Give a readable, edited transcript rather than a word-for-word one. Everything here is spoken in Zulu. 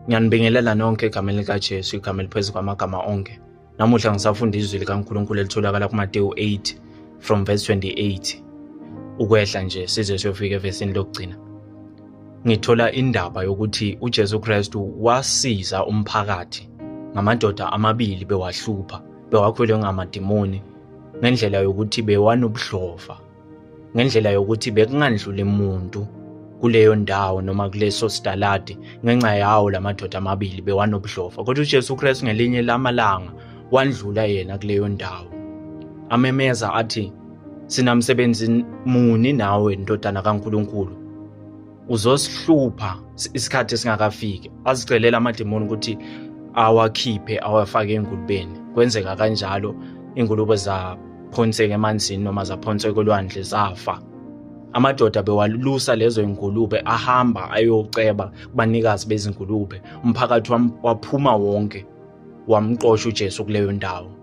Ngiyanibingelela nonke egameni likaJesu, igama eliphezu kwamagama onke. Namuhla ngisafunda izwi likaNkulunkulu elitholakala kuMateyu 8 from verse 28 ukwehla nje size siyofika evesini lokugcina. Ngithola indaba yokuthi uJesu Kristu wasiza umphakathi ngamadoda amabili bewahlupha, bewakhwelwe ngamadimoni ngendlela yokuthi bewanobudlova, ngendlela yokuthi bekungandluli muntu kuleyo ndawo noma kuleso sitaladi ngenxa yawo lamadoda amabili bewanobudlova. Kodwa uJesu Kristu ngelinye lamalanga wandlula yena kuleyo ndawo, amemeza athi, sinamsebenzi muni nawe ndodana kaNkulunkulu, uzosihlupha isikhathi esingakafiki. Azicelela amadimoni ukuthi awakhiphe awafake engulubeni. Kwenzeka kanjalo, ingulube zaphonseka emanzini noma zaphonseka olwandle zafa. Amadoda bewalusa lezo ingulube ahamba ayoceba kubanikazi bezingulube. Umphakathi waphuma wonke wamxosha uJesu kuleyo ndawo.